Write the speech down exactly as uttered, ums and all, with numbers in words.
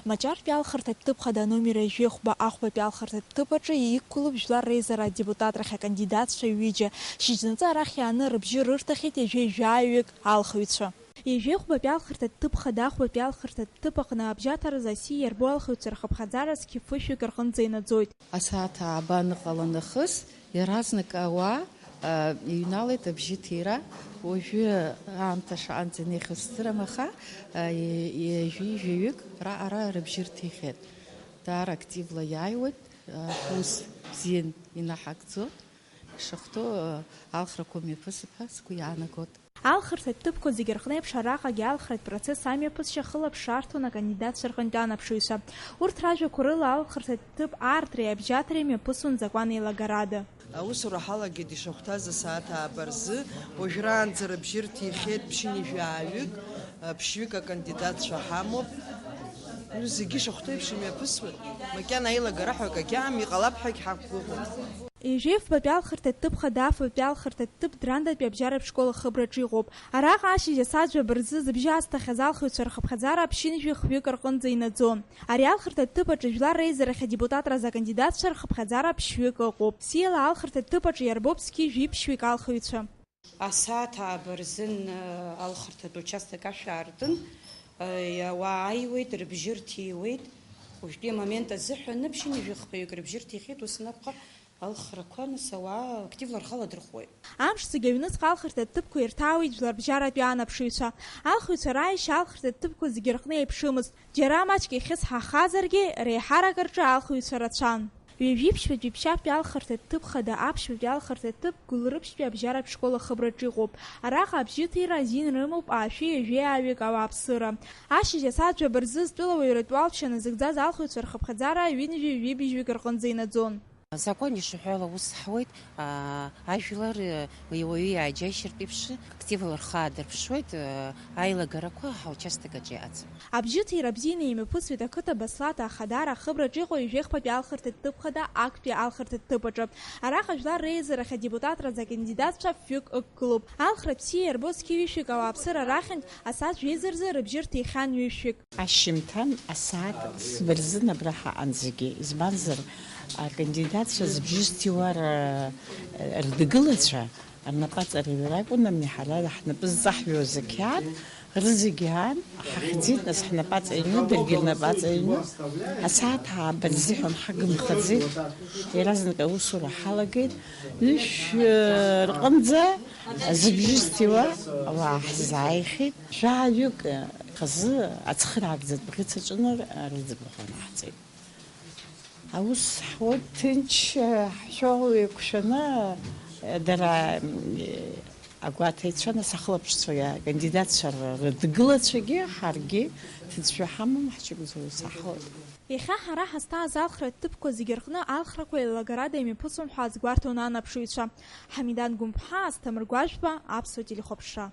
Маҷартәи алхырҭатә ҭыԥ хада аномер ҩажәи хәба ахәбатәи алхырҭатә ҭыԥ аҿы иқәгылоуп жәлар реизара адепутатрахь акандидатцәа ҩыџьа. Шьыжьнаҵы арахь иааны рыбжьы рырҭахьеит ҩажәи жәаҩык алхыҩцәа. Ҩажәи хәбатәи алхырҭатә ҭыԥ хада ахәбатәи алхырҭатә ҭыԥ аҟны абжьаҭаразы асиа иарбоу алхыҩцәа рхыԥхьаӡара зқьи фышәҩык рҟынӡа инаӡоит. Асааҭ ааба аныҟала нахыс, иаразнак ауаа, а, иҩналеит абжьы ҭира. Уажәы аамҭа шаҟантә инеихьоу сыздырам, аха, а, и-, ҩажәи жәаҩык раҟара рыбжьы рҭихьеит. Даара активла иааиуеит, а, ус бзиан инаҳагӡоит. Ишахәҭоу, а, алхрақәа мҩаԥысып ҳәа сгәы иаанагоит. Алхырҭатә ҭыԥқәа зегьы рҟны еиԥш араҟагьы алхратә процесс амҩаԥысшьа хылаԥшра арҭон акандидатцәа рҟынтә анаԥшыҩцәа. Урҭ ражәақәа рыла алхырҭатә ҭыԥ аартреи абжьаҭареи мҩаԥысуан закәан еилагарада. Аусура ҳалагеит ишахәҭаз асааҭ ааба рзы, уажәраанӡа рыбжьы рҭихьеит ԥшьынҩажәи жәаҩык, ԥшьҩык акандидатцәа ҳамоуп. Уи зегьы ишахәҭоу еиԥш имҩаԥысуеит, макьана аилагара ҳәа акагьы аам, иҟалап ҳәагь ҳақәгәыӷуам. Ҩажәи фбатәи алхырҭатә ҭыԥ хада, афбатәи алхырҭатә ҭыԥ Драндатәи абжьаратә школ ахыбраҿы иҟоуп. Араҟа ашьыжь асааҭ жәаба рзы зыбжьы азҭахьаз алхыҩцәа рхыԥхьаӡара ԥшьынҩажәи хҩык рҟынӡа инаӡон. Ари алхырҭатә ҭыԥ аҿы жәлар реизарахь адепутатра азы акандидатцәа рхыԥхьаӡара ԥшьҩык ыҟоуп. Бзиала алхырҭатә ҭыԥ аҿы иарбоуп зқьи жәиԥшьҩык алхыҩцәа. Асааҭ ааба рзын, э, алхырҭатә участок ашә аартын, э, ауаа ааиуеит, рыбжьы рҭиуеит. Уажәтәи амомент азыҳәан ԥшьынҩажәи хԥаҩык рыбжьы рҭихьеит, ус анакәха, алхрақәа, нас, ауаа активла рхы аладырхәуеит. Амш зегьы аҩныҵҟа алхырҭатә ҭыԥқәа ирҭаауеит жәларбжьаратәи анаԥшыҩцәа. Алхыҩцәа рааишьа алхырҭатә ҭыԥқәа зегьы рҟны еиԥшымызт. Џьара маҷк иахьысҳахазаргьы, реиҳарак рҿы алхыҩцәа рацәан. Ҩажәи ԥшьбатәи ԥшьафтәи алхырҭатә ҭыԥ хада, аԥшьбатәи алхырҭатә ҭыԥ Гәылрыԥшьтәи абжьаратә школ ахыбраҿы иҟоуп. Араҟа абжьыҭира азин рымоуп аашәи ҩажәи ааҩык ауааԥсыра. Ашьыжь асааҭ жәаба рзы зтәыла уаҩратә уалԥшьа назыгӡаз алхыҩцәа рхыԥхьаӡара ҩынҩажәи ҩажәи быжьҩык рҟынӡа инаӡон. Азакәан ишаҳәо ала ус ҳуеит, аа, ажәлар, э, уи ауаҩы иааџьаишьартә еиԥш, активла рхы аадырԥшуеит, э, аилагарақәа ҳаучасток аҿы иҟаӡам. Абжьыҭира бзианы имҩаԥысуеит ақыҭа Баслаҭа Ахадара ахыбраҿы иҟоу ҩажәи хԥатәи алхырҭатә ҭыԥ хада, актәи алхырҭатә ҭыԥ аҿы. Араҟа жәлар реизарахь адепутатра азы акандидатцәа фҩык ықәгылоуп. Алхра бзиа иарбоу зқьи ҩышәҩык ауааԥсыра рахьынтә асааҭ жәеиза рзы рыбжьы рҭихьан ҩышәҩык. Ашьжьымҭан асааҭ фба рзын абра ҳаҟан зегьы, избанзар, акандидатцәа зыбжьы зҭиуа р-, рдгылацәа рнапаҵаҩра ракәын, ами ҳара ҳнапы зҵаҳҩуаз ақьаад рызегьы аан, ҳахьӡеит, нас ҳнапаҵаҩны, даргьы рнапаҵаҩны, асааҭ ааба рзыҳәан ҳагымхаӡеит, иаразнак аусура ҳалагеит, ҩышә, э, рҟынӡа зыбжьы зҭиуа ауаа ҳзааихьеит, жәаҩык, э, хазы ацхыраагӡатә бӷьыц аҿы рыӡбахә анаҳҵеит. Аус ҳуеит ҭынч, ҳшәоу еиқәшәаны, дара, агәаҭеицәа, нас ахылаԥшцәа, акандидатцәа рыдгылацәагьы, ҳаргьы ҭыӡшәа ҳамам, ҳчыгәӡа ус ҳауеит. Иахьа ҳара ҳазҭааз алхратә ҭыԥқәа зегьы рҟны алхрақәа еилагарада имҩаԥысуан ҳәа азгәарҭон анаԥшыҩцәа. Ҳамидан Гәымԥҳа, Асҭамыр Гәажәба, Аԥсуа телехәаԥшра.